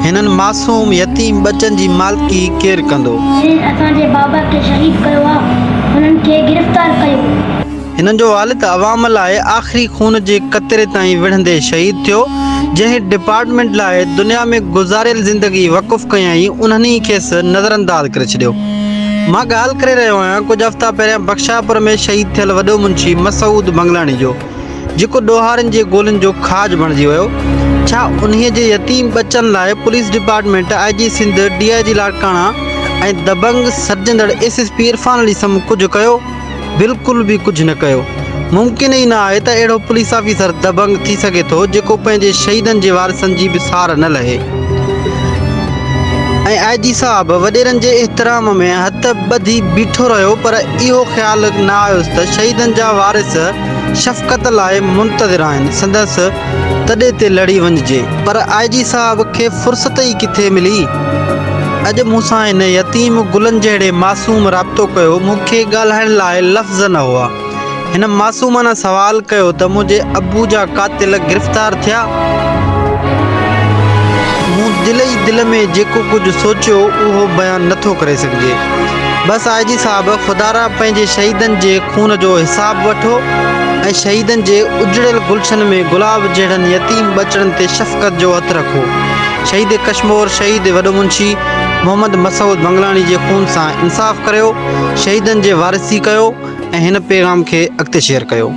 هنن معصوم يتيم ٻچن جي مالڪي ڪير ڪندو؟ جنهن اسان جي بابا کي شهيد ڪيو آ، انهن کي گرفتار ڪيو. هنن جو والد عوام لاء آخري خون جي قطري تائين وڙهندي شهيد ٿيو، جنهن ڊپارٽمينٽ لاء دنيا ۾ گذاريل زندگي وقف ڪيائين انهن ئي کيس نظرانداز ڪري ڇڏيو. مان ڳالهه ڪري رهيو آهيان ڪجهه هفتا پهريان بخشاپور ۾ شهيد ٿيل وڏو منشي مسعود بنگلاڻي جو. جيڪو ڏوهارين جي گولين جو کاڄ بڻجي ويو، ڇا انهيء جي يتيم ٻچن لاء police department, I G Sindh, D I G Larkana ۽ Dabangg سڏجندڙ S S P Irfan Ali Samoon ڪجهه ڪيو؟ بلڪل به ڪجهه نه ڪيو. ممڪن ئي نه آهي ته اهڙو پوليس آفيسر دبنگ ٿي سگهي ٿو جيڪو پنهنجي شهيدن جي وارثن جي به سار نه لهي. ۽ آء جي صاحب وڏيرن جي احترام ۾ هٿ ٻڌي بيٺو رهيو پر اهو خيال نه آيس ته شهيدن جا وارث شفقت لاء منتظر آهن سندس تڏي تي لڙي وڃجي پر آء جي صاحب کي فرصت ئي ڪٿي ملي. اڄ مون سان هن يتيم گلن جهڙي معصوم رابطو ڪيو مون کي ڳالهائڻ لاء لفظ نه هئا. هن معصومانه سوال ڪيو ته منهنجي ابو جا قاتل گرفتار ٿيا؟ مون دل ئي دل ۾ جيڪو ڪجهه سوچيو اهو بيان نه ٿو ڪري سگهجي. بس آء جي صاحب خدارا پنهنجي شهيدن جي خون جو حساب وٺو ۽ شهيدن جي اجڙيل گلشن ۾ گلاب جهڙن يتيم ٻچڙن تي شفقت جو هٿ رکو. شهيد ڪشمور شهيد وڏو منشي محمد مسعود بنگلاڻي جي خون سان انصاف ڪريو، شهيدن جي وارثي ڪيو. ۽ هن پيغام کي اڳتي شيئر ڪيو.